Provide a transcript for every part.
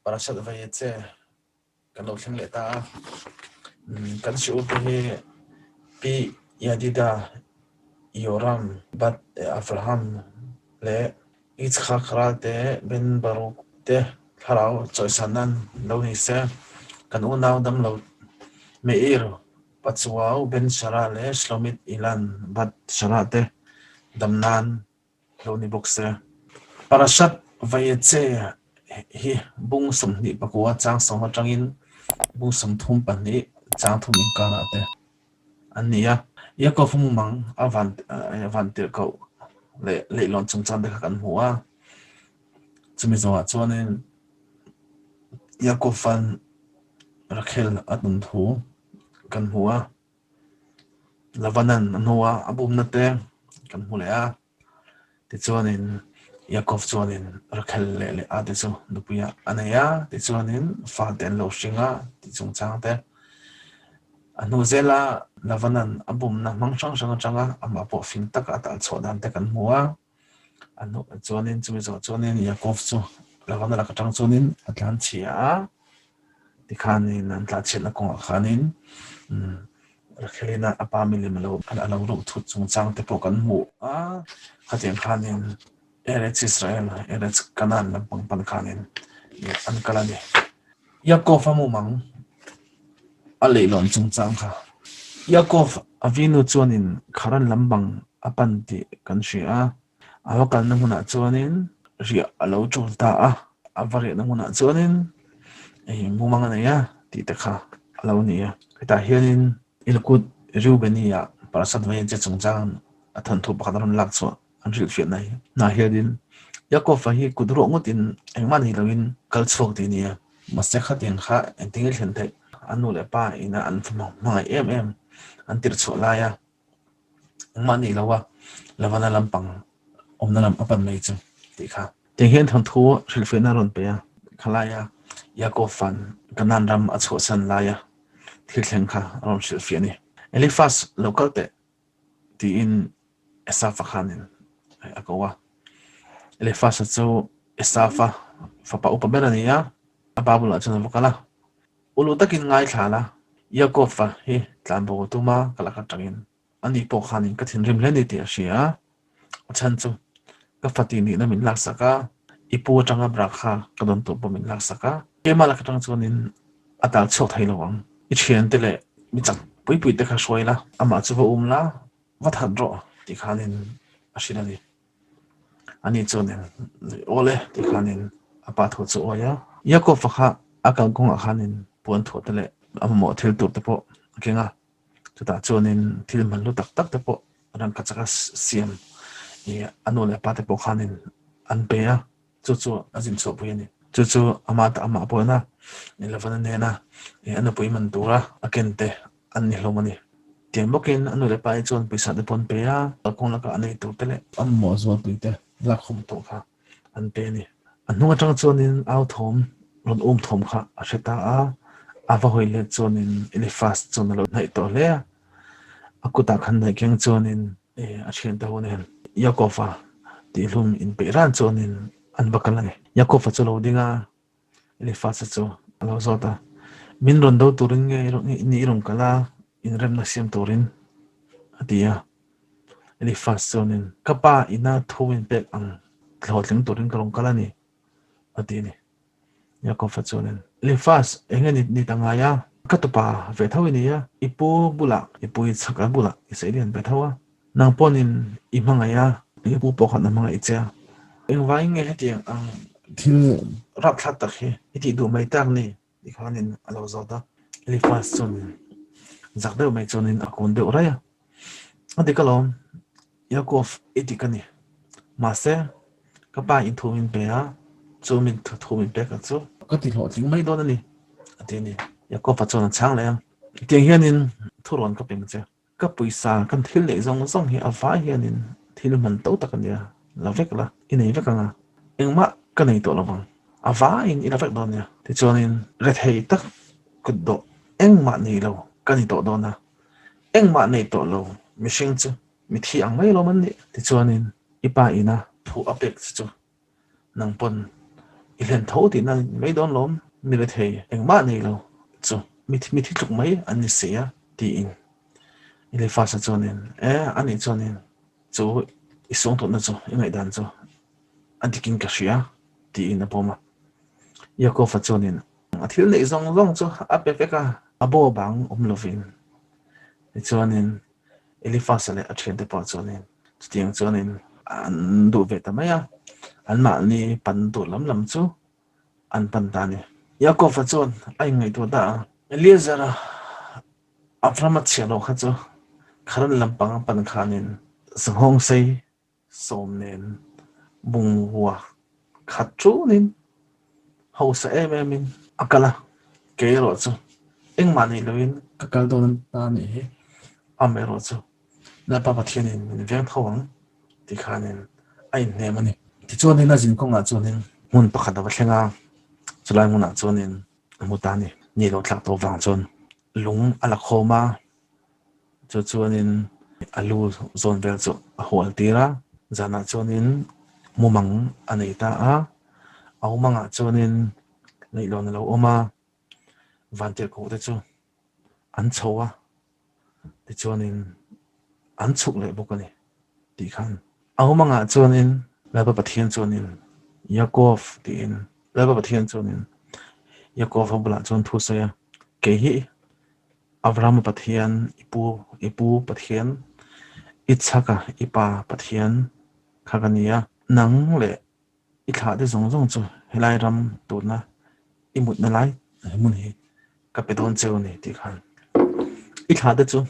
Parashat Vayetze kan lo thleng leh ta a. Kan shiur te hi Pi Yadida Yoram Bat Avraham leh Yitzchak Ralte Ben Baruch te thlarau chawisan nan lo ni se. Kan unau damlo Meir Pachuau Ben Shara leh Shlomit Ilan Bat Shara te dam nan lo ni bawk se. Parashat Vayetze hi bung 29 chang sawm atangin bung 32 chang thum inkarah te an ni a. Yaakov mumang a van tirhkoh leh leihlawn chungchang te kha kan hmu a. Chumi zawhah chuanin Yaakova'n Rachel a tum thu kan hmu a. Lavanan a hnua a bumna te kan hmu leh a, tichuanin Yaakov chuanin Rachel leh Leah te chu nupuiah a nei a, tichuanin fate an lo hring a tih chungchang te. A hnu zela Lavanan a bumna hmang hrang hrang atanga amah pawh fing taka a talchhuah dan te kan hmu a. A hnu chuanin chumi zawh chuanin Yaakov chu Lavana lak atang chuanin a tlanchhia a, tikhanin an tlanchhiatna kawngah khanin Rachelina a pa milim a lo a lo ruh thut chungchang te pawh kan hmuh a, khatiang khanin Eretz Israel, Eretz Canaan lampang pan khanin an kal a ni. Yaakov a mumang a leihlawn chungchang kha. Yaakov a vinu chuanin Kharan lam bang a pan tih kan hria a, a va kalna hmunah chuanin riah a lo tul ta a, a va riahna hmunah chuanin mumang a nei a tih te kha a lo ni a. Hetah hianin Ilkut Reubeni-ah Parasat Vayetze chungchang a thawnthu pakhat a rawn lak chhuah. An hrilhfiahna hi hna hianin Yaakov-a hi kut ruah ngawtin engmah nei loin kal chhuak tih a ni a. Mahse khatiang kha engtin nge thlen theih? A nu leh pa ina an hmangaih em em an tirh chhuah laia engmah nei loa Lavana lampang awmna lam a pan mai chu tih kha. Tiang hian thawnthu hrilhfiahna a rawn pe a, khalaia Yaakov-a'n Kanaan ram a chhuahsan laia thil thleng kha a rawn hrilhfiah a ni. Eliphaz lo kal teh tiin Esafa khanin a ko a. Eliphaz-a chu Esafa fapa upa ber a ni a, a pa bulah chuan a va kal a. Ulu takin ngaithla la, Yaakov-a hi tlanbo a tum a, ka lak atangin ani pawh khanin ka thinrim hle ni tih a hria a. A chhan chu ka fati nihna min laksak a, i pu atanga bra kha ka dawn tur pawh min laksak a, keimah lak atang chuanin a tal chhuak thei lo ang. I thiante leh mi chak pui pui te kha hruai la, amah chu va um la, va that rawh tih khanin a hrilh a ni. Ani chuanin aw le tih khanin a pa thu chu awi a. Yaakov-a kha a kalkawngah khanin puan thuah te leh a mamawh thil tur te pawh a keng a. Chutah chuanin thil hman hlu tak tak te pawh rangkachaka siam a nu leh a pa te pawh khanin an pe a. Chu chu a zin chhuahpui a ni. Chu chu amah ta amah pawhin a Lavana nena a nupui man tura a ken te an ni hlawm a ni. Tiang bawkin a nu leh pa hi chuan pawisa te pawh an pe a, kalkawng laka a nei tur te leh a mamawh zualpui te lakkhawm tawh kha an pe a ni. A hnung atang chuanin au thawm rawn um thawm kha a hre ta a, a va hawi let chuanin Eliphaz chuan a lo hnaih tawh hle a. A kutah khan hnaih keng chuanin a thiante ho nen Yaakov-a tihhlum inpeih ran chuanin an va kal a ni. Yaakov-a chu a lo ding a, Eliphaz-a chu a lo zawt a, Min rawn do turin nge ni i rawn kal a, inremna siam turin? a ti a. Eliphaz chuanin, Ka pa ina thu min pek ang hlawhtling turin ka rawn kal a ni, a ti a ni. Yaakov-a chuanin, Eliphaz, eng nge ni ta ngai a? Ka tupa ve tho i ni a, i pu bulah, i pui chhak a bulah i saih lian ve tho a. Nang pawhin i hmangaih a, i pu pawh khan a hmangaih che a. Engvangin nge hetiang ang thil rapthlak tak hi i tih duh mai tak ni? Ti khanin a lo zawt a. Eliphaz chuanin zak deuh mai chuanin a kun deuh raih a. A dik alawm, Yaakov i dik a ni. Mahse, ka pa in thu min pe a, chu min thu min pek ang chu. Ka ti hlawhtling mai dawn a ni, a ti a ni. Yaakov-a chuan a chhang leh a, Tiang hianin thurawn ka peng che. Ka pawisa kan thil neih zawng zawng hi a vai hianin thil hman to tak a nia, la vek la, i nei vek ang a, engmah ka nei tawh lo vang, a vaiin i la vek dawn nia. Tichuanin rethei tak kut dawh engmah nei lo ka ni tawh dawn a, engmah nei tawh lo mihring chu mithi ang mai lawm an nih. Tichuanin i pa ina phu a pek che chu nang pawn. I hlen tho tihna a ni mai dawn lawm, mi rethei engmah nei lo chu mi thi tluk mai an ni si a, tiin Eliphaz-a chuanin, E, ani chuanin chu i suangtuahna chu i ngaihdan chu a dikin ka hria, tiin a pawm a. Yaakov-a chuanin a thil neih zawng zawng chu a pe vek a, a bo bang awm lovin. Tichuanin Eliphaz-a leh a thiante pawh chuanin chutiang chuanin an duh ve ta mai a, anmahni pan tur lam lam chu an pan ta a ni. Yaakov-a chuan a inngaihtuah ta a, Eliezer-a Abraham-a chhiah loh kha chu Kharan lampang a pan khanin sanghawng sei sawm nen bungrua khat ṭunin hausa em emin a kal a, kei erawh chu engmah nei loin ka kal dawn ta a nih hi, amaherawh chu Lalpa Pathianin min veng tho ang tih khanin a inhnem a ni. Tichuanin a zin kawngah chuanin hmun pakhat a va thleng a, chulai hmunah chuanin a hmu ta a ni. Ni lo thlak tawh vang chuan lung a la khawm a, Chu chuanin a lu zawn vel chu a hual tir a, zanah chuanin mumang a nei ta a, a mumangah chuanin leihlawn a lo awm a, vantirhkoh te chu an chho a, tichuanin an chhuk leh bawk a ni tih khan. A mumangah chuanin Lalpa Pathian chuanin Yaakov tiin Lalpa Pathian chuanin Yaakov a bulah chuan thu sawi a, kei hi Abrahama Pathian, i pu, i pu Pathian, Isaka i pa Pathian kha ka ni a. Nang leh i thlahte zawng zawng chu helai ram tuna i mutna lai hmun hi ka pe dawn cheu a ni tih khan i thlahte chu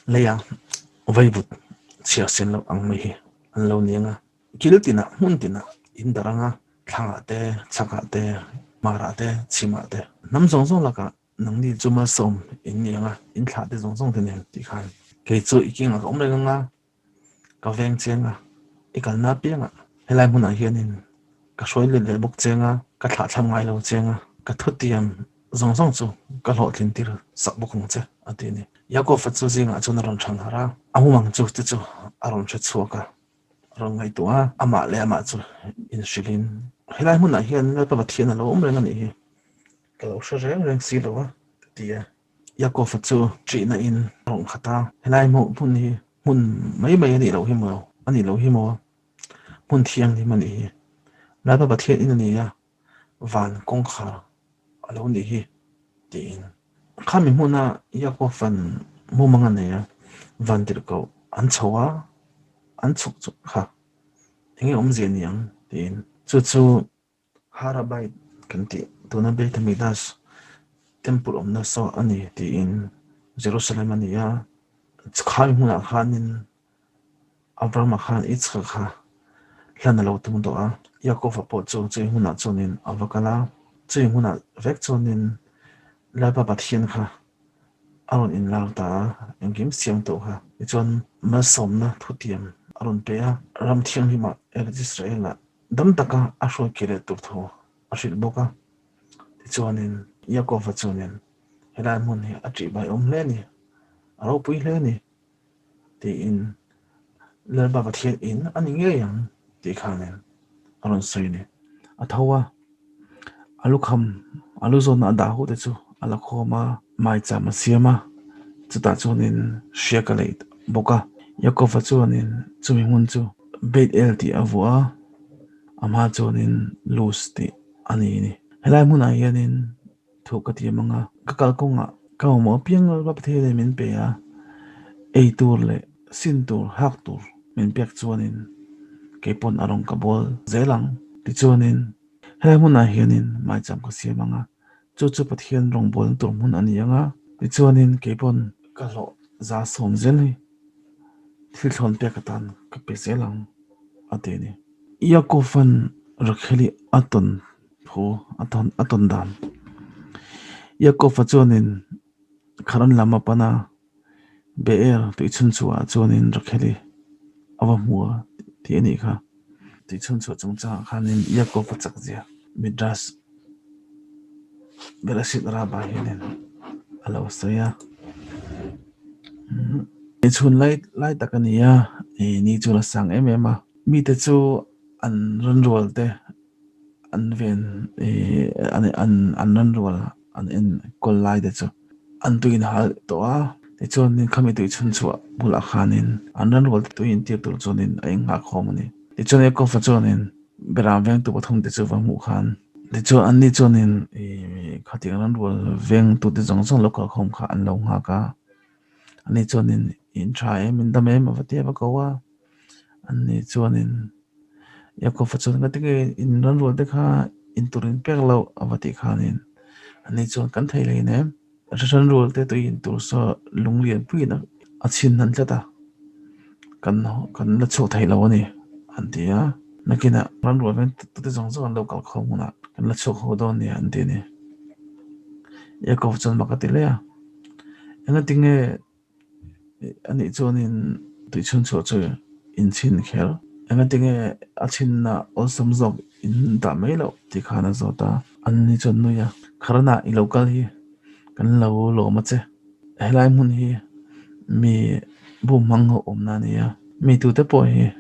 leia vaivut chhiar sen loh ang mai hi an lo ni ang a. Kil tinah, hmun tinah in darh ang a, thlangah te, chhakah te, hmarah te, chhimah te, hnam zawng zawng lakah nangni chu malsawm in ni ang a, in thlah te zawng zawng te nen tih khan kei chu i kingah ka awm reng ang a, ka veng cheng a, i kalna apiangah helai hmunah hianin ka hruai let leh bawk cheng a, ka thlah thlam ngai lo cheng a, ka thutiam zawng zawng chu ka hlawhtlin tir sak bawk ang che, a ti a ni. Yaakov-a chu zingah chuan a rawn chhan harh a, a mumang chu te chu a rawn hre chhuak a. Rawn ngaihtuah a, amah leh amah chu inhrilhin, Helai hmunah hian Lalpa Pathian a lo awm reng a nih hi, ka lo hre reng reng si lo a, ka ti a. Yaakov-a chu ṭihna in a rawn khat a, Helai hmun hi hmun mai mai a nih loh hi maw, a nih loh hi maw, hmun thianghlim a nih hi, Lalpa Pathian in a ni a, van kawngkhar a lo nih hi, tiin. Khami hmuna Yakova'n mumang a nei a, van tirhkoh an chho a, an chhuk chuk kha eng nge awmzia ni ang tiin. Chu chu Harabait kan tih tuna Beit HaMikdash temple awmna saw a ni tiin Jerusalem a ni a, khami hmunah khanin Abrahama khan Yitzhak kha hlan a lo tum tawh a, Yaakova pawh chu chui hmunah chuanin a va kal a, chui hmunah vek chuanin Lalpa Pathian kha a rawn inlar ta a, engkim siam tawh kha. Tichuan malsawmna thutiam a rawn pe a, ram thianghlimah Eretz Israel-ah dam taka a hruai kir leh tur thu a hrilh bawk a. Tichuanin Yaakova chuanin helai hmun hi a ṭihbaiawm hle a ni, a ropui hle a ni. Tiin Lalpa Pathian in a ni ngei ang tih khanin a rawn sawi a ni. A tho a, a lukham a lu zawnna a dah huh te chu a la khawm a, maicham a siam a, chutah chuanin hriak a leih bawk a. Yaakova chuanin chumi hmun chu Beit El tih a vuah a, a hma chuanin Luz tih a ni a ni. Helai hmunah hianin Thu ka ti mang a, ka kalkawngah ka mamawh apiang Lalpa Pathianin min pe a, ei tur leh sin tur, hak tur min pek chuanin kei pawn a rawn ka bawl zel ang. Tichuanin helai hmunah hianin maicham ka siam ang a, chu chu Pathian rawngbawlna tur hmun a ni ang a, tichuanin kei pawn ka hlawh za sawm zel hi thil thlawn pek atan ka pe zel ang, a ti a ni. Yakova'n Rakheli a tawn Thu a tawn a tawn dan. Yaakov-a chuanin Kharan lam a pan a, Beer tuichhun chhuahah chuanin Rakheli a va hmu a tih a nih kha. Tuichhun chhuah chungchangah khanin Yaakov-a chak zia Midrash Bereshit Rabbah hianin a lo sawi a. Chhun lai lai tak a ni a, ni chu a sang em em a. Mite chu an rawn rual te. an ven an an ranrual an enkawl lai te chu an tui in hal tawh a, tichuanin khami tui chhun chhuah bulah khanin an ranrual te tui intir tur chuanin a inghah khawm a ni. Tichuan Yaakov-a chuanin Beram vengtu pathum te chu va hmuh khan tichuan anni chuanin khatiang ranrual vengtu te zawng zawng lo kalkhawm kha an lo nghak a, ani chuanin in tha em in dam em a va ti a va ko a, anni chuanin Yaakov-a chuan ka tinge in ranrual te kha in tur in pek loh a va tih khanin ani chuan kan thei hlei nem. Hran rual te tui in tur saw lung lian puiin a chhin hnan tlat a, kan kan la chhuak thei lo a ni an ti a, nakinah ran rual veng tute zawng zawng an lo kal khawm hunah kan la chhuak ho dawn nia an ti a ni. Yaakov chuan mak a ti hle a, Engatinge Anih chuanin tui chhun chhuah chu in chhin kher. Engatinge a chhinna awlsam zawk in dah mai loh tih khan a zawt a. Anni chuan nui a, Kharanah i lo kal hi kan lo lawm a che. Helai hmun hi mi bum hmang ho awmna a ni a, mi tute pawh hi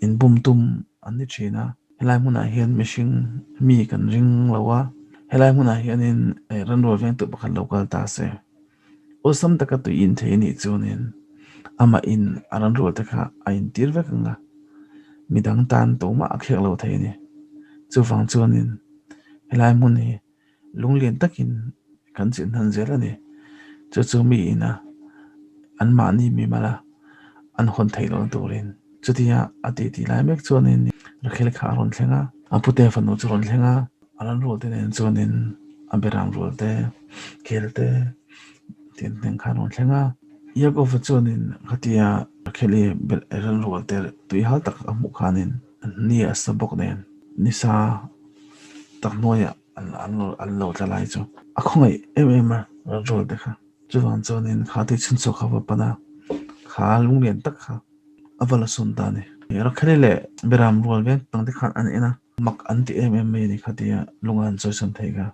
in bum tum an ni thin a. Helai hmunah hian mihring mi kan ring lo a, helai hmunah hianin ranrual vengtu pakhat lo kal ta se. Awlsam taka tui in thei anih chuanin amah in a ran rual te kha a intir vek ang a, midang tan tumah a khek lo thei a ni. Chuvang chuanin helai hmun hi lunglian takin kan chilh hnan zel a ni. Chu chu mi ina anmahni mimala an hawn theih lohna turin. Chutia a titi lai mek chuanin Rakhel kha a rawn thleng a, a pute fanu chu a rawn thleng a. A ran rual te nen chuanin a beram rual te, kel te tih nen khan a rawn thleng a. Yaakov-a chuanin khatia Rakheli ran rual te tui hal tak a hmuh khanin ni a sa bawk nen nisa tak hnuaiah an lo tla lai chu a khawngaih em em a ran rual te kha. Chuvang chuanin kha tui chhunchhuak kha va pan a, kha lunglian tak kha a va la sawn ta a ni. Rakheli leh beram rual veng tang te khan an en a. Mak an ti em em mai a ni kha tia lunga an chawisawn theih kha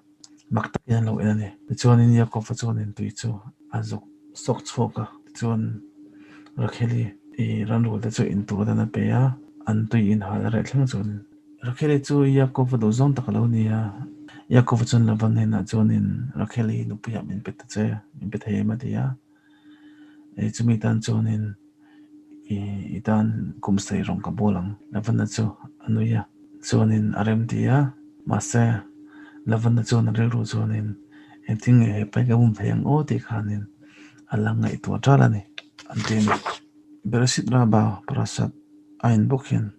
mak takin an lo en a ni. Tichuanin Yaakov-a chuanin tui chu a zuk sawk chhuak a, tichuan Rakheli i ranrual te chu in tur atan a pe a, an tui inhal a reh thleng chuanin Rakheli chu Yaakov-a duhzawng tak a lo ni a. Yaakov-a chuan Laban hnenah chuanin Rakheli nupuiah min pe ta che, min pe thei em a ti a. Chumi tan chuanin i tan kum sei rawng ka bawl ang. Lavana chu a nui a, chuanin a rem ti a, mahse Lavana chuan a rilru chuanin engtin nge he pai ka bum thei ang aw tih khanin a la ngaihtuah ṭal a ni an ti a ni. Bereshit Rabba Parashat a in bawk hian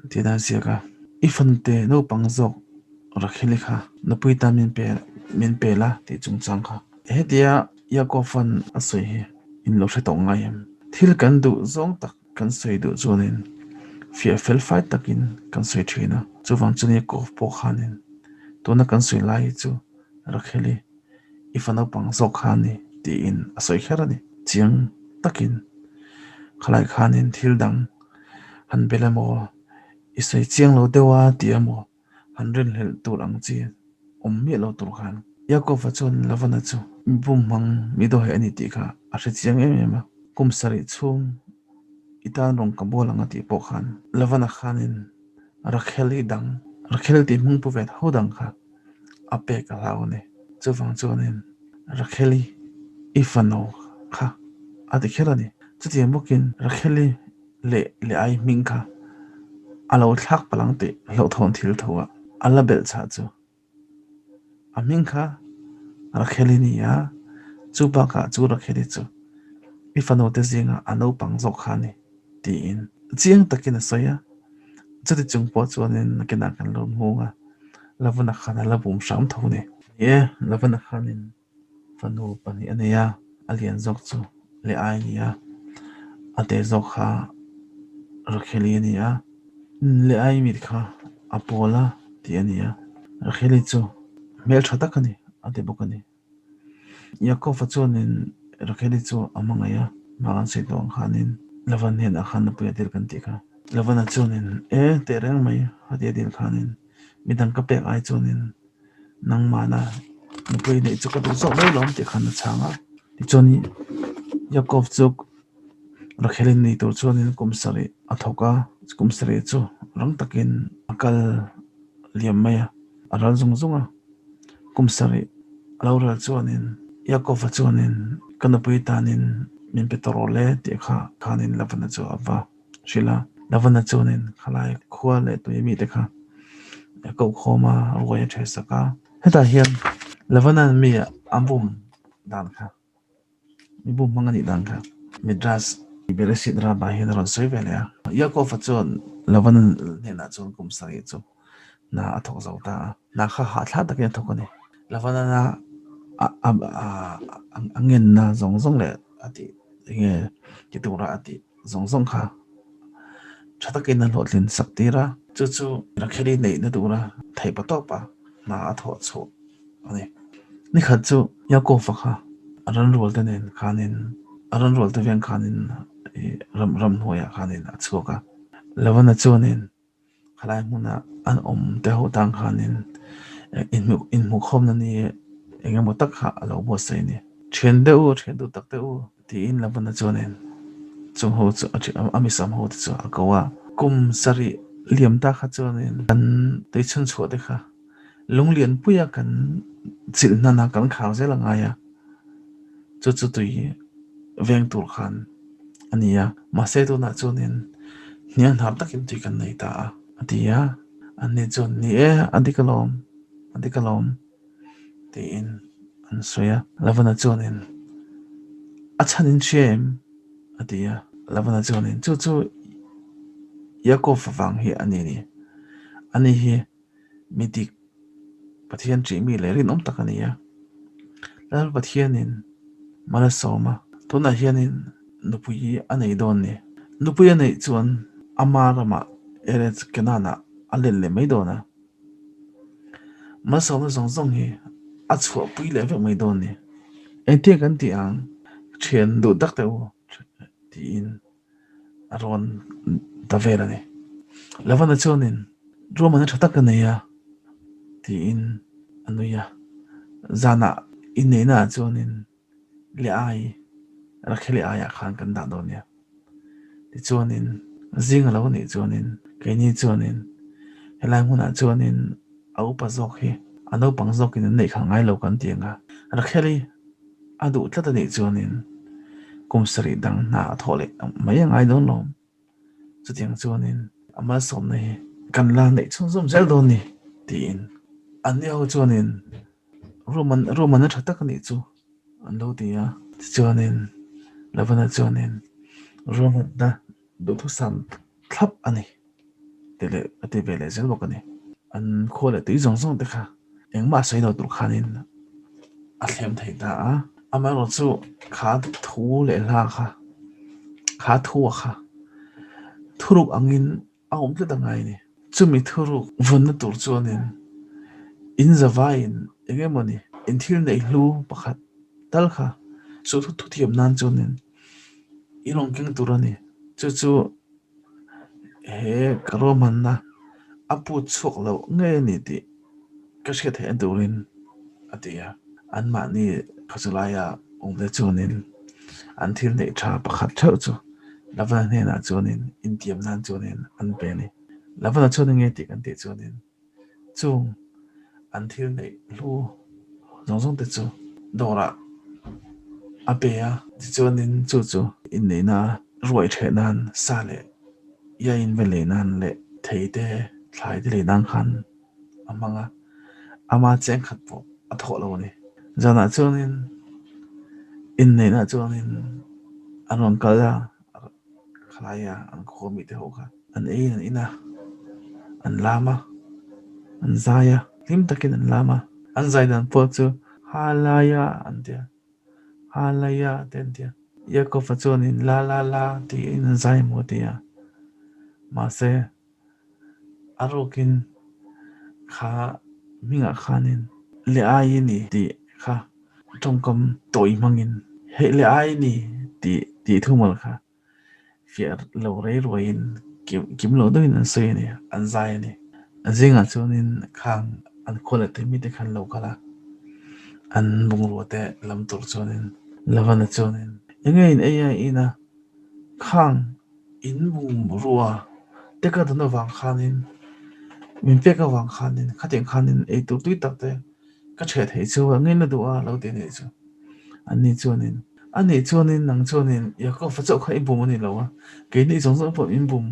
tih dan ziak a, I fante naupang zawk Rakheli kha nupui tan min pe min pe la tih chungchang kha. Hetia Yaakov-a'n a sawi hi in lo hre tawh ngai em? Thil kan duh zawng tak kan sawi duh chuanin fiah fel fai takin kan sawi thin a, chuvang chuan Yaakov pawh khanin tuna kan sawi lai hi chu Rakheli i fa naupang zawk kha a ni tiin a sawi kher a ni. Chiang takin khalai khanin thil dang han bel emaw i sawi chiang lo deuh a ti emaw han rinhlelh tur ang chi awm miah lo tur khan Yaakov-a chuan Lavana chu mi bumhmang mi dawheh a ni tih kha a hre chiang em em a. Kum sarih chhung i tan rawng ka bawl ang a tih pawh khan Lavana khanin Rakhel-i dang, Rakhel tih hming pu ve tho dang kha a pek a hlau a ni. Chuvang chuanin Rakhel-i i fanu kha a ti kher a ni. Chutiang bawkin Rakhel-i leh Leai hming kha a lo thlak palh ang tih hlauhthawn thil tho a, a la belh chah chu. A hming kha Rakheli ni a, chu bakah chu Rakheli chu i fanu te zingah a naupang zawk kha a ni tiin chiang takin a sawi a. Chuti chung pawh chuanin nakinah kan lo hmung a, Lavana khan a la bum hram tho a ni. Ni e, Lavana khanin Fanu pahnih a nei a, a lian zawk chu Leai a ni a, a te zawk kha Rakheli a ni a. Leai mit kha a pawl a tih a ni a, Rakheli chu hmeltha tak a ni a ti bawk a ni. Yaakov-a chuanin Rakheli chu a hmangaih a, hma an sawi tawh ang khanin Lavan hnenah khan nupui a dil kan tih kha. Lavana chuanin, E, tehreng mai a ti a dil khanin midang ka pek ai chuanin Nangmahna nupui neih chu ka duh zawk mai lawm tih khan a chhang a. Tichuan Yaakov chu Rachel-in nei tur chuanin kum sarih a thawk a, kum sarih chu rang takin a kal. liam mai a, a ral zung zung a. Kum sarih a lo ral chuanin Yaakova chuanin ka nupui tanin min pe tawh rawh le tih kha khanin Labana chu a va hrilh a. Labana chuanin khalai khua leh tui mite kha a koh khawm a, ruai a ṭhe sak a. Hetah hian Labana'n mi a bum dan kha Mi bum hmang a nih dan kha Midrash Bereshit Rabbah hian a rawn sawi ve leh a. Yaakov-a chuan Lavan-a hnenah chuan kum sarih chu hna a thawk zo ta a, hna kha hahthlak takin a thawk a ni. Lavan-a a ngenna zawng zawng leh a tih enge ti tura a tih zawng zawng kha tha takin a hlawhtlin sak tir a, chu chu Rakheli neihna tura theihpa tawpa hna a thawh chhuah a ni. Ni khat chu Yaakov-a kha a ranrualte nen khanin a ranrualte veng khanin ih ram ramhnuaiah khanin a chhuak a. Lavana chuanin khalai hmuna an awm te ho tang khanin inhmuh inhmuhkhawmna ni eng emaw tak kha a lo buatsaih a ni. Thian deuh u, thian duh tak deuh u tiin Lavana chuanin chung ho chu a misam ho te chu a ko a. Kum sarih liam ta kha chuanin kan teichhun chhuah te kha Lunglian puia kan chilh hnan a, kan khar zel a ngai a, chu chu tui veng tur khan a ni a, mahse tunah chuanin hniang hnar takin tui kan nei ta a, a ti a, anni chuan ni e a dik alawm, a dik alawm tiin an sawi a, Lavana chuanin a chhan in hria em? a ti a, Lavana chuanin chu chu Yaakov vang hi a ni ni, ani hi. Mi dik Pathian ṭih mi leh rinawm tak a ni a. Lal Pathianin mal a sawm a, tunah hianin nupui a nei dawn ni. Nupui a neih chuan ama ramah Eretz Canaan-ah a let leh mai dawn a. Malsawmna zawng zawng hi a chhuahpui leh vek mai dawn ni. Engtin kan tih ang ṭhian duh tak teh u tiin. a rawn ta vel a ni. Lavana chuanin ruahmanna tha tak ka nei a tiin a nui a, zanah inneihna ah chuanin Leai Rakheli aiah khan kan dah dawn nia. Tichuanin zing a lo nih chuanin keini chuanin helai hmunah chuanin a upa zawk hi a naupang zawkin an neih khalh ngai lo kan ti ang a, Rakheli A duh tlat a nih chuanin kum sarih dang hna a thawh leh mai a ngai dawn lo. Chutiang chuanin a malsawmna hi kan la neih chhunzawm zel dawn ni tiin anni ho chuanin ruahman ruahmanna tha tak a nih chu an lo ti a. Tichuanin Lavana chuanin ruahmanna duhthusam thlap a ni. Ti leh a ti ve leh zel bawk a ni. An khua leh tui zawng zawng te kha engmah sawi lo tur khanin a thlem thei ta a. Amaherawh chu kha thu leh hla kha, kha thua kha thuruk angin a awm tlat a ngai a ni. Chumi thuruk vawnna tur chuanin in zavaiin eng emawni in thil neih hlu pakhat tal kha chu thuthiam nan chuanin i rawn keng tur a ni. Chu chu He ka ruahmanna a put chhuak loh ngei a ni tih ka hriat theih a turin a ti a. Anmahni khawchulaia awmte chuanin an thil neih tha pakhat theuh chu Lavana hnenah chuanin intiam nan chuanin an pe a ni. Lavana chuan enge tih kan tih chuanin Chung an thil neih hlu zawng zawng te chu dawrah a pe a, tichuanin chu chu inneihna ruai ṭheh nan sa leh iaiin va lei nan leh thei te thlai te lei nan khan a hmang a, ama cheng khat pawh a thawh lo a ni. Zanah chuanin inneihna chuanin an rawn kal a. Khalaia an khaw mite ho kha an eiin an in a, an lam a, an zai a, hlim takin an lam a, an zai dan pawh chu Halaia an ti a, Halaia te an ti a, Yaakov-a chuanin la la la tiin an zai maw a ti a, mahse a rukin kha hmingah khanin le ai i ni tih kha tawngkam tawi hmangin hei le ai ni tih tih thumal kha fiah lo rei ruaiin kim kim lo deuhin an sawi a ni an zai a ni. A zingah chuanin khang an khua leh tui mite kha an lo kal a, an bungrua te lam tur chuanin Lavana chuanin enge in ei a in a khang In bungrua te ka dawn avang khanin Min pek avang khanin khatiang khanin eitur tui tak te ka ṭheh theih chu a ngei na duh a lo ti a nih chu. Anni chuanin, Anih chuanin nang chuanin Yaakov-a chauh kha i bum a ni lo a, keini zawng zawng pawh min bum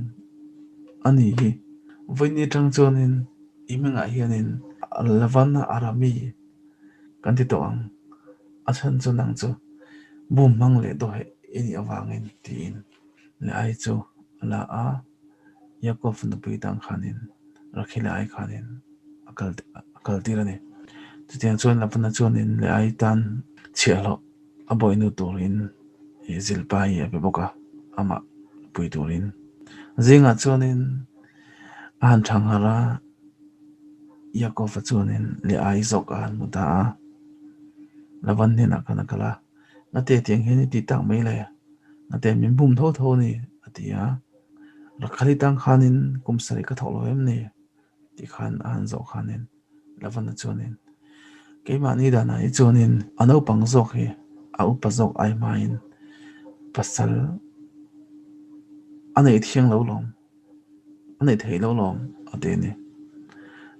a nih hi. Vawiin atang chuanin i hmingah hianin Lavan-a Arami kan ti tawh ang, a chhan chu nang chu bum hmang leh dawheh i nih avangin tiin Leai chu a la a. Yaakov nupui tang khanin Rakhela ai khanin a kal a kal tir a ni. Chutiang chuan Labana chuanin Leai tan chhiahhlawh a bawihnu turin Zilpa hi a pe bawk a, amah pui turin. Zingah chuanin a han thang harh a, Yaakov-a chuanin Leai zawk a han hmu ta a, Laban hnenah khan a kal a, Ngate tiang hian i ti tak mai le, ngate min bum tho tho a ni, a ti a. Rakhali tang khanin kum sarih ka thawk lo em ni? tih khan a han zawh khanin Lavana chuanin keimahni danah hi chuanin a naupang zawk hi a upa zawk ai hmain pasal a neih thiang lo lawm, a neih theih lo lawm a ti a ni.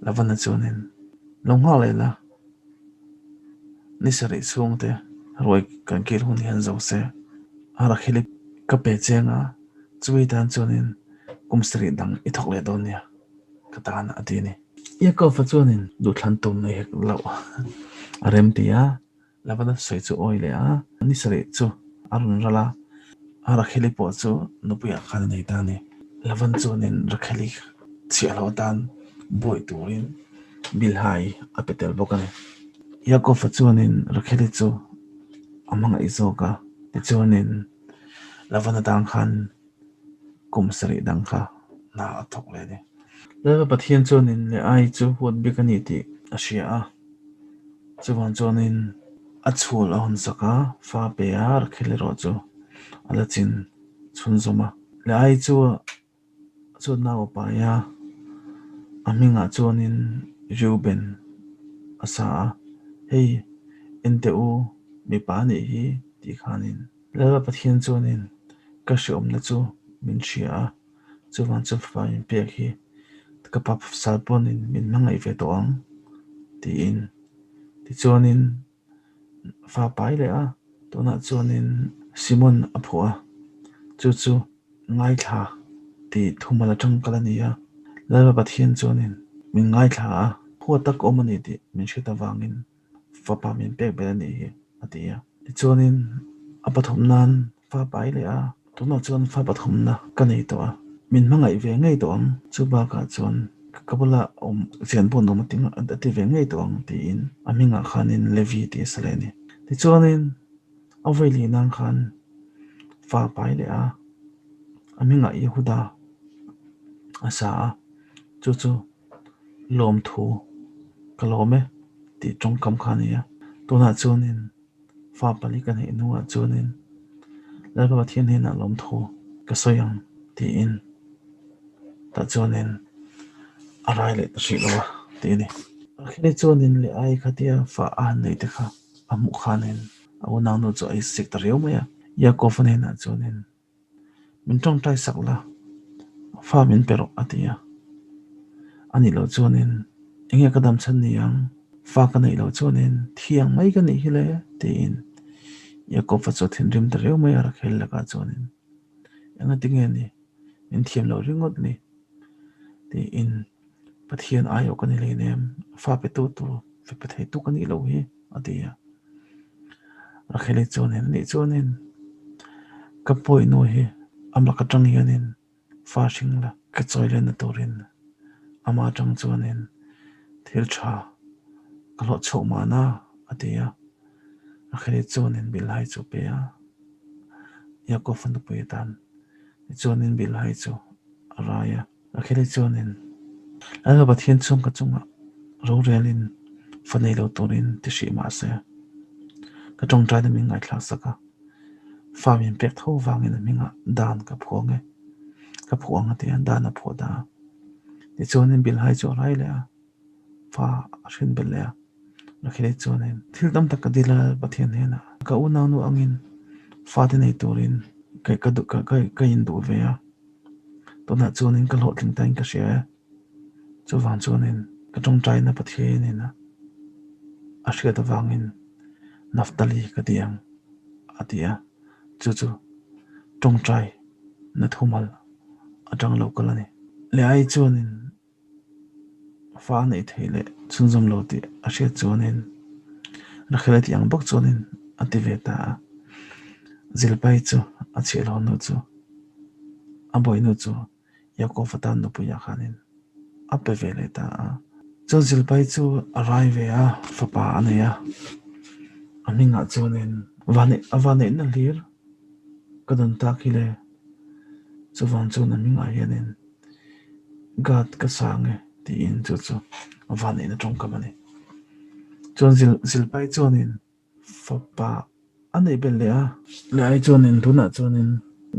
Lavana chuanin lo nghak leh la, ni sarih chhungte ruai kan kil hun hian zo se, a Rakheli ka pe cheng a. Chumi tan chuanin kum sarih dang i thawk leh dawn nia ka tan a ti a ni. Yaakov-a chuanin duhthlan tum nei hek loh a rem ti a, Labana sawi chu awi leh a, ni sarih chu a rawn ral a, Rakheli pawh chu nupuiah khan a nei ta a ni. Laban chuanin Rakheli chhiahhlawh atan buai turin Bilhai a pe tel bawk a ni. Yaakov-a chuanin Rakheli chu a hmangaih zawk a, tichuanin Lavan atang khan kum sarih dang kha hna a thawk leh a ni. Lalpa Pathian chuanin Leai chu huat bik a ni tih a hria a, chuvang chuanin a chhul a hawnsak a, fa pe a, Rakhel erawh chu a la chin chhunzawm a. Leai chu Chuan nau a pai a, a hmingah chuanin Reuben a sa a, Hei, en teh u, mipa a nih hi tih khanin. Lalpa Pathian chuanin ka hreawmna chu min hria a, chuvang chuan fapa min pek hi ka pa sal pawnin min hmangaih ve tawh ang tiin. Tichuanin fa pai leh a, tunah chuanin Simon a phuah a, chu chu ngaithla tih thumal atang kal a ni a, Lalpa Pathian chuanin min ngaithla a, huat tak awm a ni tih min hriat avangin fapa min pek belh a nih hi a ti a. Tichuanin a pathum nan Fa pai leh a, tunah chuan fa pathumna ka nei tawh a, min hmangaih ve ngei tawh ang, chu bakah chuan ka bula awm chian pawh nuam a ti ve ngei tawh ang tiin a hmingah khanin Levi tih a sa leh a ni. Tichuanin a vawi leh nan khan fa pai leh a, a hmingah Yehuda a sa a, chu chu lawmthu ka lawm e tih tawngkam kha a ni a, tunah chuanin Fa pali ka neih hnuah chuanin Lalpa Pathian hnenah lawmthu ka sawi ang tiin tah chuanin a rai leh ta hrih lo a ti a ni. Rakheli chuanin leh ai khatia fa a han neih te kha a hmuh khanin a unaunu chu a insik ta riau mai a, Yaakov-a hnenah chuanin Min tawngtai sak la, fa min pe rawh a ti a. A nih loh chuanin enge ka dam chhan ni ang, fa ka neih loh chuanin thiang mai ka nih hi le tiin Jakob-a chu a thinrim ta riau mai a Rakhel lakah chuanin engati nge ni min thiam loh ringawt ni tiin Pathian aiawh ka ni hleinem, fa petu tur pe theitu ka nih loh hi a ti a. Rakheli chuanin anih chuanin ka pawihnu hi amah ka tang hianin fa hring la ka chawi lenna turin ama atang chuanin thil tha ka hlawh chhuak mahna a ti a. Rakheli chuanin Bilhai chu a pe a, Yaakov-a nupui atan tichuanin Bilhai chu a rai a. Rakheli chuanin Lalpa Pathian chhung ka chungah rorelin fa nei lo turin ti hrih mah se, ka tawngtaina min ngaithlak sak a, fa min pek tho vangin a hmingah dan ka phuang e, ka phuah ang a ti a, dan a phuah ta a. Tichuanin Bilhai chu a rai leh a, fa a hrin belh leh a. Rakheli chuanin thil tam tak ka dil a Lalpa Pathian hnenah, ka unaunu angin fate nei turin ka induh ve a. Tunah chuanin ka hlawhtling ta in ka hria e. Chuvang chuanin ka tawngtaina Pathianin a hriat avangin Naphtali ka ti ang, a ti a. Chu chu tawngtai na thumal atang lo kal a ni. Leai chuanin fa a neih theih leh chhunzawm lo tih a hriat chuanin Rachel-i tih ang bawk chuanin a ti ve ta a. Zilpai chu a chhiahhlawh hnu chu a bawihnu chu Yaakov-a tan nupuiah khanin a pe ve leh ta a. Chuan Zilpai chu a rai ve a, fapa a nei a. A hmingah chuanin a vaneihna hlir ka dawn tak hi le. Chuvang chuan a hmingah hianin Gad ka sang e tiin chu chu a vaneihna tawngkam a ni. Chuan Zilpai chuanin Fapa a neih belh leh a. Leh ai chuanin tunah chuanin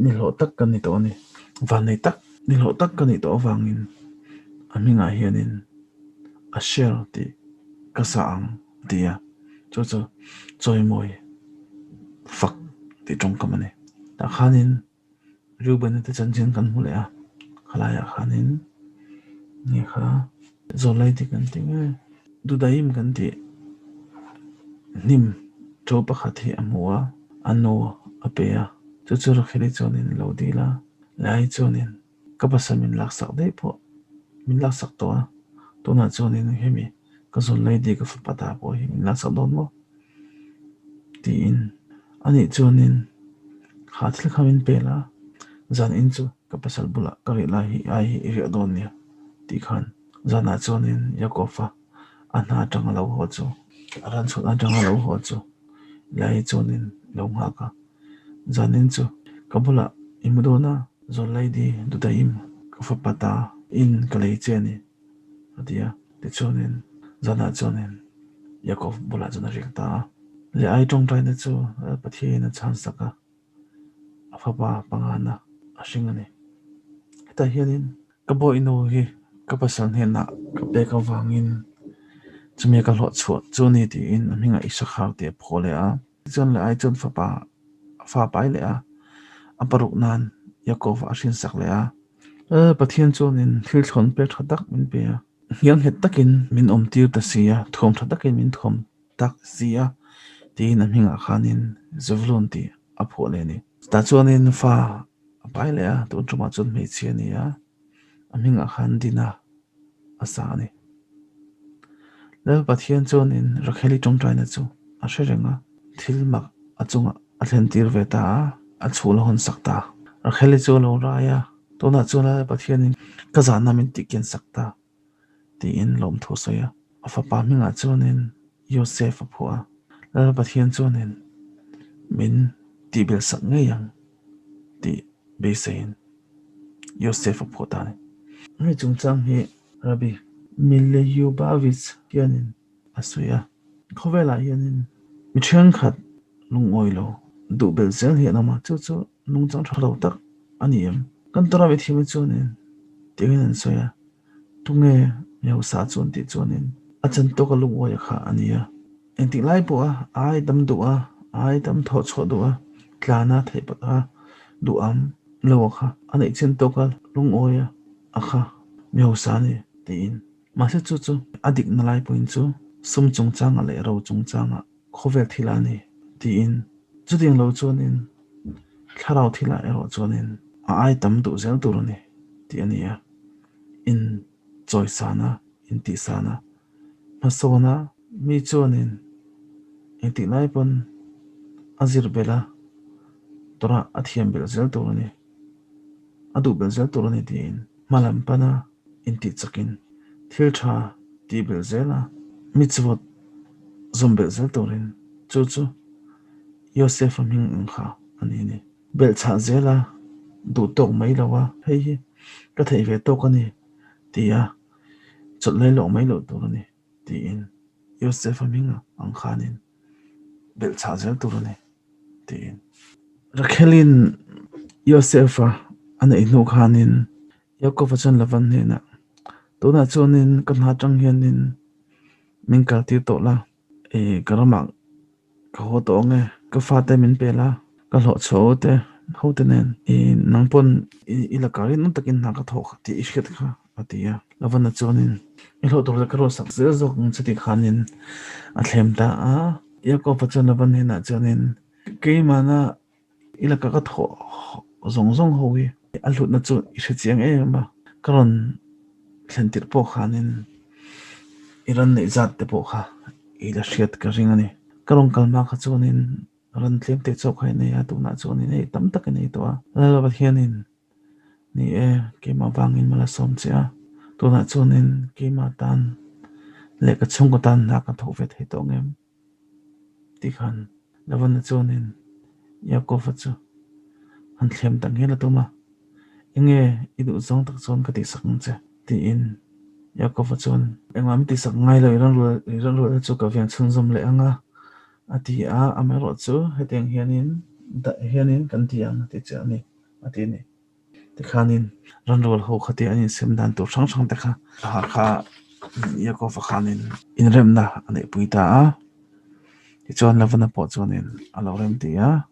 ni hlawh tak ka ni tawh a ni. Vannei tak, ni hlawh tak ka nih tawh avangin a hmingah hianin Asher tih ka sa ang a ti a. Chu chu chawimawi fak tih tawngkam a ni. Tah khanin Reuben-a te chanchin kan hmu leh a, khalaiah khanin nge kha zawlai te kan ti nge Dudaim kan tih hnim ṭo pakhat hi a hmu a, a nu a pe a, chu chu Rakheli chuanin lo dil a, Lai chuanin ka pasal min laksak daih pawh min laksak tawh a, tunah chuanin hemi ka zawlai di ka fapa ta pawh hi min laksak dawn maw? Tiin anih chuanin kha thil kha min pel a, zan in chu ka pasal bulah ka rih lai hi ai hi i riah dawn nia tih khan zanah chuanin Yaakov-a a hna atanga lo haw chu a ran chhut atanga lo haw chu lai chuanin lo nghak a, zan in chu ka bulah i mu dawn a, Zawlaidi Dudaim ka fapa ta in ka lei che a ni. A ti a, tichuanin zanah chuanin Yaakov bulah chuan a riak ta a. Leai tawngtaina chu Pathianin a chhansak a, a fapa pangana a hring a ni. Hetah hianin ka bawihnu hi ka pasal hnenah ka pek avangin chumi ka hlawh chhuah chu a ni tiin a hmingah Issakhar tih a phaw leh a. Tichuan Leai chuan fapa a fa pai leh a, a paruk nan Yaakov a hrinsak leh a. Pathian chuanin thil thlawn pek tha tak min pe a, hnial nghet takin min awm tir ta si a, thuam tha takin min thuam tak si a, tiin a hmingah khanin Zevulun tih a phuah leh a ni. Chutah chuanin fa a pai leh a, tun tumah chuan hmeichhia a ni a, a hmingah khan Dina a sa a ni. Lal Pathian chuanin Rakheli tawngtaina chu a hre reng a, thil mak a chungah a thlen tir ve ta a, a chhul a hawn sak ta. Rakheli chu a lo rai a, tunah chuan Lal Pathianin ka zahna min tih kian sak ta tiin lawmthu a sawi a. A fapa hmingah chuanin Yosef a phuah a, Lal Pathian chuanin min tihbelh sak ngei ang tih beiseiin Yosef a phuah ta a ni. Hemi chungchang hi Rabbi Mileyubavitch hianin a sawi a, Khawvelah hianin mi thenkhat lungawi lo duh belh zel hi an awm a, chu chu nungchang tha lo tak a ni em? Kan Torah mithiamte chuanin tiangin an sawi a, Tunge mi hausa chuan tih chuanin a chan tawka lungawi a kha a ni a. Engtik lai pawha ai tam duh a, ai tam thawh chhuah duh a, tlana theih pat a duh am lo a kha a neih chin tawka lungawi a kha mi hausa a ni tiin. Mahse chu chu a dikna lai pawhin chu sum chungchangah leh ro chungchangah khawvel thil a ni tiin. Chutiang lo chuanin thlarau thilah erawh chuanin a ai tam duh zel tur a ni tih a ni a, in chawisana, in tihsana, hmasawna mi chuanin engtik lai pawn a zir belh a, tawrah a thiam belh zel tur a ni, a duh belh zel tur a ni tiin hma lam pana intih chakin thil tha tih belh zel a, mitzvot zawm belh zel turin chu chu Yosef-a hming ang kha a ni a ni. Belhchhah zel a, duh tawk mai lo a, hei hi ka theih ve tawk a ni ti a, chawlh lai loh mai loh tur a ni tiin Yosef-a hming ang khanin belhchhah zel tur a ni tiin. Rachelin Yosef-a a neih hnu khanin Yaakov-a chuan Lavan hnenah, Tunah chuanin ka hna atang hianin min kaltir tawh la, ih ka ramah Ka haw tawh ang e, ka fate min pel a, ka hlawh chhuah ho te ho te nen i nang pawn i la kar in nung takin hna ka thawk tih i hriat kha a ti a. Lavana chuanin i hlawh tur ka ruahsak zel zawk ang che tih khanin a thlem ta a. Yaakova chuan Lavan hnenah chuanin, Keimahna i laka ka thawh zawng zawng ho hi a hlutna chu i hre chiang em em a, ka rawn thlen tirh pawh khanin i ran neih zat te pawh kha i la hriat ka ring a ni. Ka rawn kal hma kha chuanin ran tlem teh chauh kha i nei a, tunah chuanin hei tam tak i nei tawh a. Lal Pathianin Ni e, keimah vangin mal a sawm che a, tunah chuanin keimah tan leh ka chhungkaw tan hna ka thawk ve thei tawh ngem? Ti khan Lavana chuanin Yaakova chu han thlem tak ngel a tum a, Enge i duh zawng tak chuan ka tihsak ang che? tiin Yaakova chuan engmah min tihsak ngai lo, i ranrualna chu ka veng chhunzawm leh ang a, a ti a, amaherawhchu hetiang hianin hianin kan ti ang a ti che a ni. a ti a ni. Tikhanin ranrual ho kha te an insem dan tur hrang hrang te kha kha Yaakova khanin inremna a neihpui ta a. Tichuan Lavana pawh chuanin a lo rem ti a.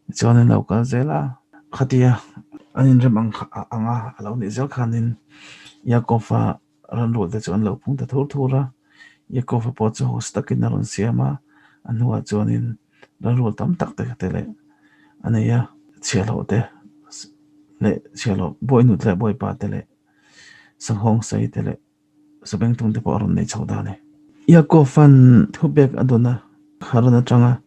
Tichuanin lo kal zel a. Khatia an inrem ang anga a lo nih zel khanin Yaakova ranrual te chu an lo phung ta thur thur a. Yaakova pawh chu host takin a rawn siam a. A hnuah chuanin Lalrual tam tak te te leh a nei a, chhiahhlawh te leh chhiahhlawh bawihnu te leh bawipa te leh sanghawng sei te leh sabengtung te pawh a rawn nei chho ta a ni. Yaakov-a'n thupek a dawn a, Haran atanga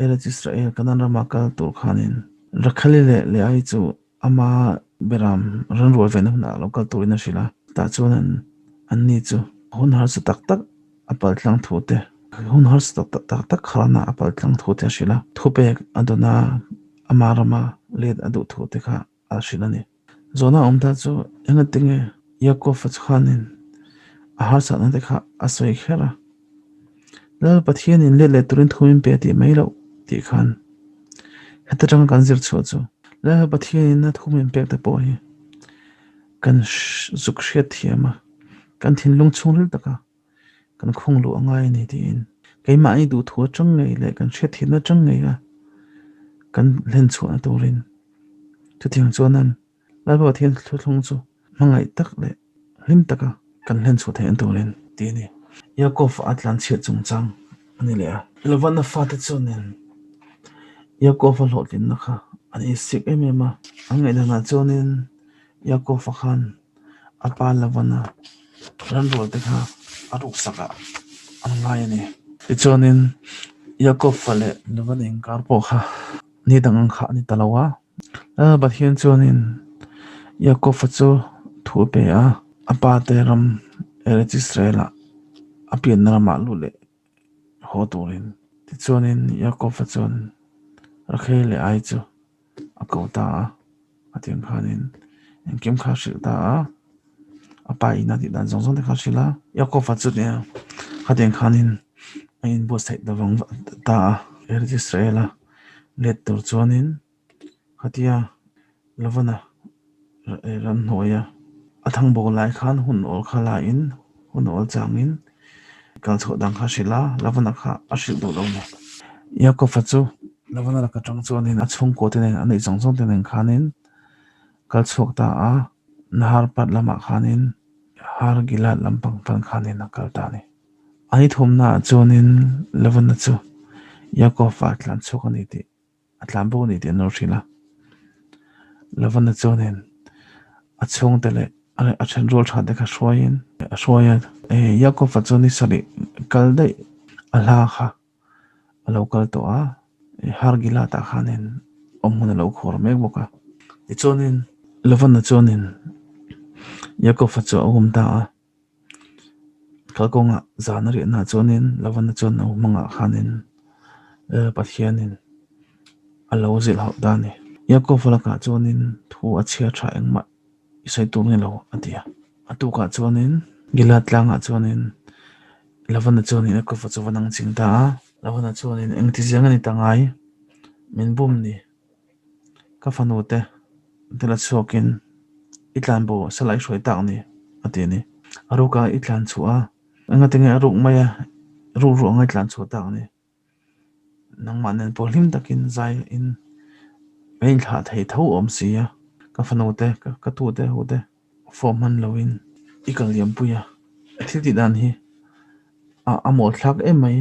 Eretz Israel, Kanaan rama kal tur khanin Rakhali leh Leai chu Ama beram rawn rual vena hunah lo kal turin a hrilh a, tah chuan an anni chu hun harsa tak tak a pal tlang thu te, hun harsa tak tak tak khanah a pal tlang thu te a hrilh a, thupek a dawn a, ama rama let a duh thu te kha a hrilh a ni. Zawhna awm ta chu engatinge Yaakov-a chuanin a harsatna te kha a sawi kher a, Lal Pathianin let leh turin thu min pe tih mai loh tih khan heta tanga kan zir chhuah chu Lal Pathianin a thu min pek te pawh hi kan zuk hriat thiam a, kan thinlung chhungril taka kan khung luh a ngai a ni tiin keimahni duhthu atang ngei leh kan hriat thiamna atang ngei a kan hlen chhuahna turin chutiang chuan an Lalpa Pathian thuthlung chu hmangaih tak leh hlim taka kan hlen chhuah theih an turin tih a ni. Yaakov a tlan chhiat chungchang a ni leh a. Lavana fate chuanin Yaakov-a hlawhtlinna kha an insik em em a. An ngaihdanah chuanin Yaakov-a khan a pa Lavana ranrualte kha a ruksakah an ngai a ni. Tichuanin Yaakov-a leh Lavana inkar pawh kha ni dang ang kha a ni ta lo a. Lal Pathian chuanin Yaakova chu thu a pe a, a pa te ram Eretz Israel-ah a pianna ramah luh leh haw turin. Tichuanin Yaakova chuan Rakhel leh Ai chu a ko ta a, a tiang khanin engkim kha a hrilh ta a, a pa in a tih dan zawng zawng te kha a hrilh a. Yaakova chu nia khatiang khanin a inbuatsaih ta vang ta a, Eretz Israel-a let tur chuanin Khatia Lavana ramhnuaia a thangbo lai khan hun awl kha laiin hun awl changin kal chhuah dang kha a hrilh a, Lavana kha a hrilh duh lo ni. Yaakova chu Lavana laka tang chuanin a chhungkaw te nen a neih zawng zawng te nen khanin kal chhuak ta a, Nahar pat lamah khanin Har Gilad lampang pan khanin a kal ta a ni. A ni thumnaah chuanin Lavana chu Yaakova tlan chhuak a ni tih a tlan bawk a ni tih an lo hrilh a. Lavana chuanin a chhungte leh a then rual tha te kha hruaiin a hruai a. Yaakova chu ni sarih kal daih a hla kha a lo kal tawh a, Har Gilat ah khanin awm hmun a lo khawr mek bawk a. Tichuanin Lavana chuanin Yaakova chu a awm ta a. Kalkawngah zan a riahnaah chuanin Lavana chuan a hmangah khanin Pathianin a lo zilh hauh ta a ni. Yaakov lakah chuanin thu a chhia tha engmah i sawi tur ni lo a ti a. A tukah chuanin Gilead tlangah chuanin Lavana chuanin Yaakova chu va nang ching ta a. Lavana chuanin engti ziang a ni ta ngai min bum ni. Ka fanu te te la chhuakin i tlan bo sala i hruai tak ni a ti a ni. A ruk a i tlan chhuah a, engati nge a ruk mai a, ruk ruh anga i tlan chhuah tak ni. Nangmah nen pawh hlim takin zai in ka inthlah thei tho awm si a, ka fanu te ka tu te ho te fawh hman loin. I kal liam pui a, i thil tih dan hi a mawl thlak em mai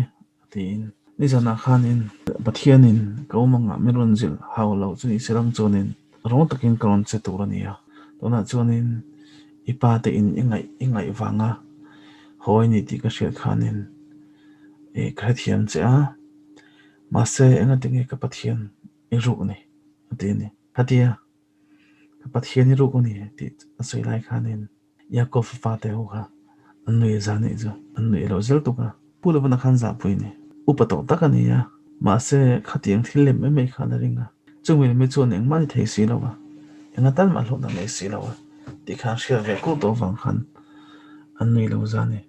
tiin nizanah khanin Pathianin ka awm angah min rawn zilh hau lo chu ni se lang chuanin rawng takin ka rawn che tur a ni a, tunah chuanin i pa te in i ngaih i ngaih vanga haw i ni tih ka hriat khanin ka hrethiam che a, mahse engatinge ka Pathian i ruk ni a ti a ni. Khatia ka Pathian i ruk a ni tih a sawi lai khanin Yaakov fate ho kha an nui a zan nih chu an nui lo zel tuk a. Pu Lovana khan zahpui a ni. Upa tawh tak a ni a, mahse khatiang thil lem mai mai khan a ring a. Chumi lem hi chuan engmah ni thei si lo a, enga tal mah hlawhna nei si lo a tih khan hriat ve kuh tawh vang khan an nui lo zan a ni.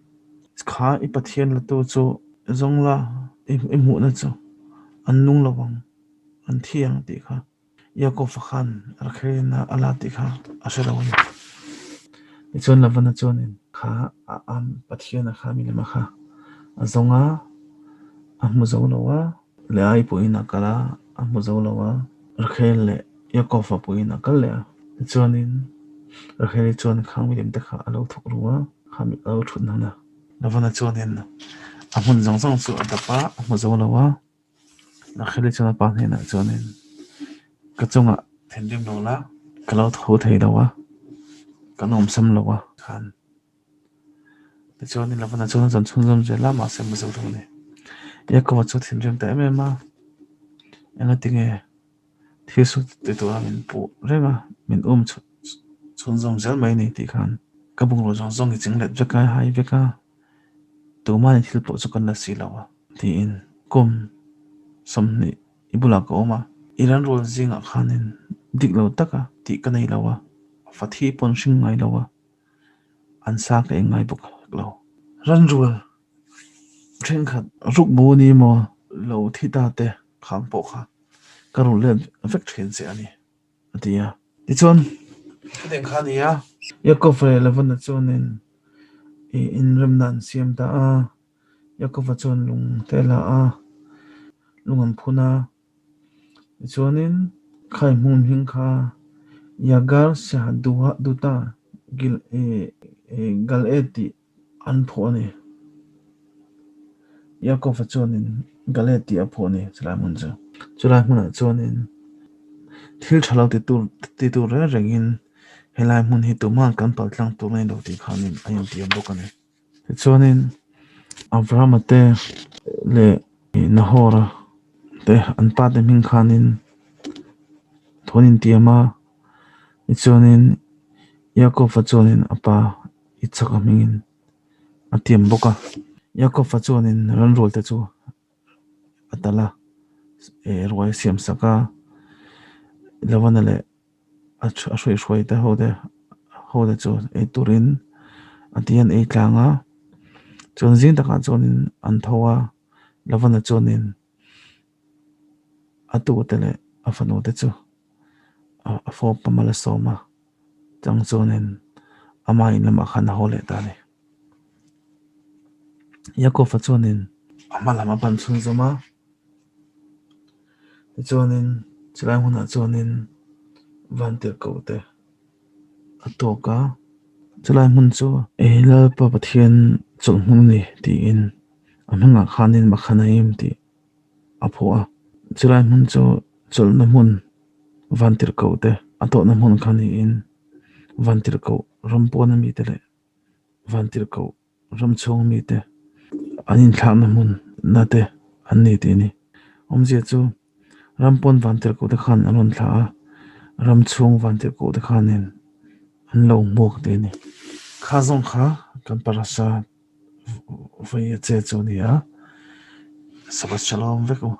Kha i Pathian latu chu zawng la i hmuhna chu an nung lo ang, an thi ang tih kha. Yaakov-a khan Rachel-in a la tih kha a hre lo a ni. Tichuan Lavan-a chuanin kha a am Pathian-a kha milem-a kha a zawng a, a hmu zo lo a. Leai pawhin a kal a, a hmu zo lo a. Rachel leh Yaakov-a pawhin a kal leh a. Tichuanin Rachel-i chuan khang milem te kha a lo thawk ru a, kha a lo thut hnan a. Lavan-a chuanin a hmun zawng zawng chu a dap a, a hmu zo lo a. Rachel-i chuan a pa hnenah chuanin ka chungah thinrim lo la, ka lo tho thei lo a, ka nuamsam lo a khan. Tichuanin Lavana chuan a zawn chhunzawm zel a, mahse Mizo thung a ni. Jakob-a chu thinrim ta em em a, engatinge thil su ti tura min puh reng a, min um chhunzawm zel mai a ni tih khan ka bungraw zawng zawng i ching let vek a, i hai vek a. Tumah thil pawh chu kan la si lo a, tiin kum 20 i bulah ka awm a, i ran rual zingah khanin dik lo taka tih ka nei lo a, fa thi pawn hring ngai lo a, an sa ka eng ngai bawk lo. Ran rual thenkhat rukbu ni maw lo thi ta te khang pawh kha ka rulh let vek thin che a ni. A ti a. Tichuan, chutiang kha a ni a. Yaakov leh Lavana chuanin ih inremna an siam ta a. Yaakova chuan lung te a la a, lung an phun a. Tichuanin khai hmun hming kha Yagar Sahaduta Gil ih Gal'ed tih an phuah a ni. Yaakova chuanin Galeed tih a phuah a ni chulai hmun chu. Chulai hmunah chuanin thil tha lo ti tur ti tur reng rengin helai hmun hi tuman kan pal tlang tur a ni lo tih khanin a intiam bawk a ni. Tichuanin Abrahama te leh Nahora te an pa te hming khanin thu an intiam a, tichuanin Yaakova chuanin a pa I chak a hmingin a tiam bawk a. Yaakov-a chuanin ranrualte chu a tal a, eh ruai a siam sak a, Lavana leh a a hruaihruai te ho te ho te chu ei turin a ti an ei tlang a, chuan zing takah chuanin an tho a, Lavana chuanin a tute leh a fanu te chu a fawp a mal a sawm a. Chang chuanin ama in lamah khan a haw leh ta a ni. Yaakov-a chuanin a hma lam a pan chhunzawm a, tichuanin chulai hmunah chuanin Vantirhkoh te a tawk a, chulai hmun chu Lalpa Pathian chawlh hmun a ni tiin a hmangah khanin Makhanaim tih a phuah a, chulai hmun chu chawlhna hmun Vantirhkoh te a tawhna hmun kha niin Vantirhkoh ram pawn ami te leh Vantirhkoh ram chhung ami te an inthlakna hmun na te an ni tih a ni. Awmzia chu ram pawn Vantirhkoh te khan an rawn thlah a, ram chhung Vantirhkoh te khanin an lo hmuak tih a ni. Kha zawng kha kan parasa Vawi a che chu a ni a, Sabbath Shalom vek u.